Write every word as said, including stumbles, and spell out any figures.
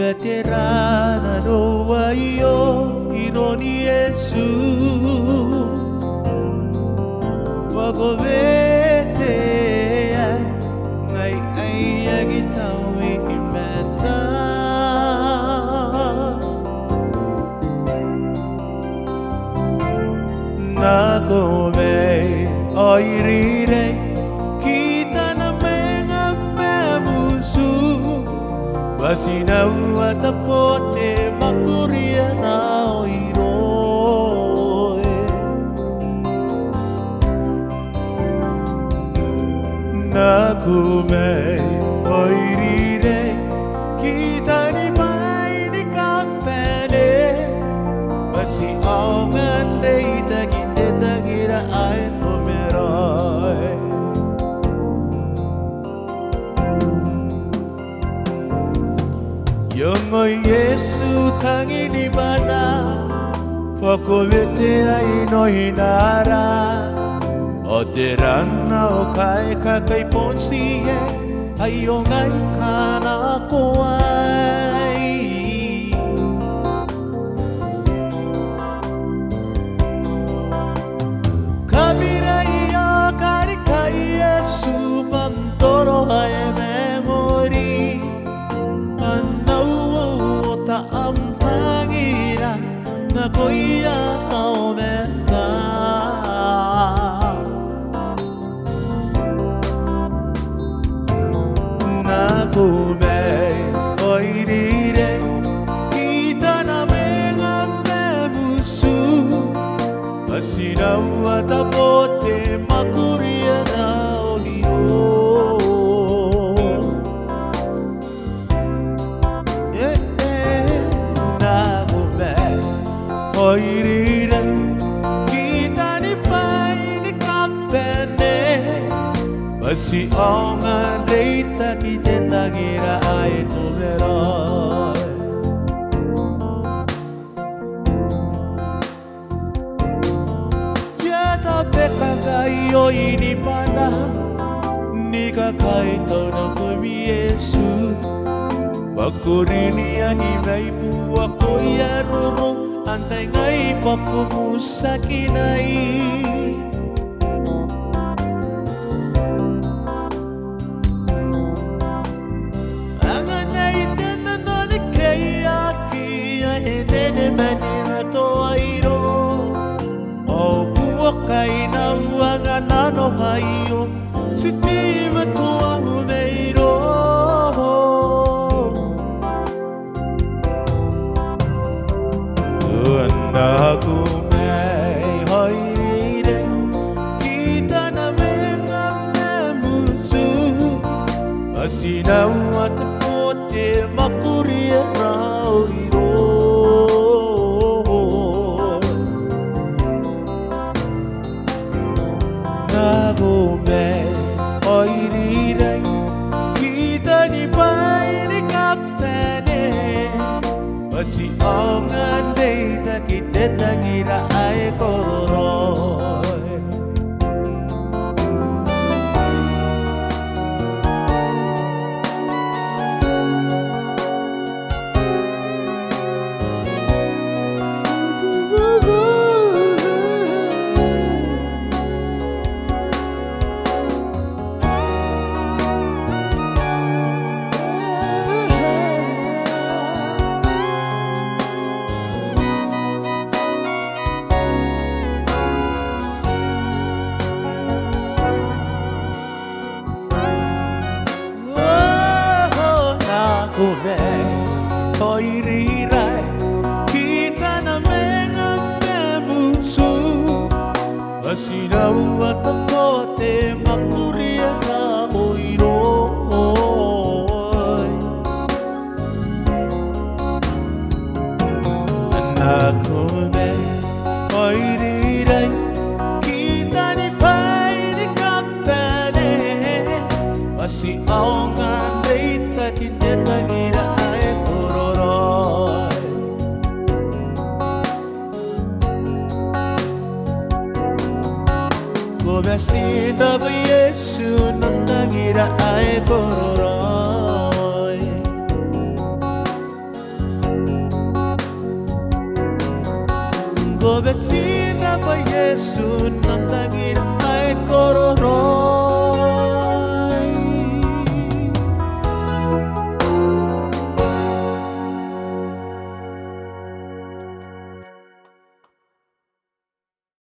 Bwa tera nanou aio iroun Iesu? Bwa ko wetea ngai ae aki taui i matan. Nako mai, ao I reirei, kitana mwenga ma am utu, bwa ti na uota bwa te mwakuri ae raoiroi. Nako mai, ao I reirei, kitani bwaai ni kabane, bwa ti aonga n reitaki te tangira ae tomaroa. Iango Iesu tangini bwanaa, bwa ko wetea inainara. Ao tera ngkai ae kakai bon tiaai, aio ngai kanakoai. Kabirai ao karikai Iesu bwa am toro ae mangori, bwa N na uouota am tangira nakoia aomata. Nako mai, ao I reirei, kitana mwenga ma am utu, bwa ti na uota bwa te mwakuri ae raoiroi. E, e, nako mai, ao I reirei, kitani bwaai ni kabane, bwa ti aonga n reitaki te tangira ae tomaroa. Ia tabe kakaio ini bwanaa, ni kakaitau nakoim Iesu, bwa ko rinia ni mai buakoia roro, antai ngai bwa ko mutiakinai. Anganai te nano ni keiaki ae nene mani matoairo, ao buokai n au anganano aio, ti teimatoa umairo. Nako mai, ao I reirei, kitana mwenga ma am utu, bwa ti na uota bwa te mwakuri ae raoiroi. Nako mai, ao I reirei, kitani bwaai ni kabane, bwa ti aonga n reitaki te tangira ae kororaoi. Nako mai, ao I reirei, kitana mwenga ma am utu, bwa ti na uota bwa te mwakuri ae raoiroi. Nako mai, ao I reirei, kitani bwaai ni kabane, bwa ti aonga n reitaki te tangira ae kororaoi. Ko bati n tabu Iesu n am tangira ae kororaoi.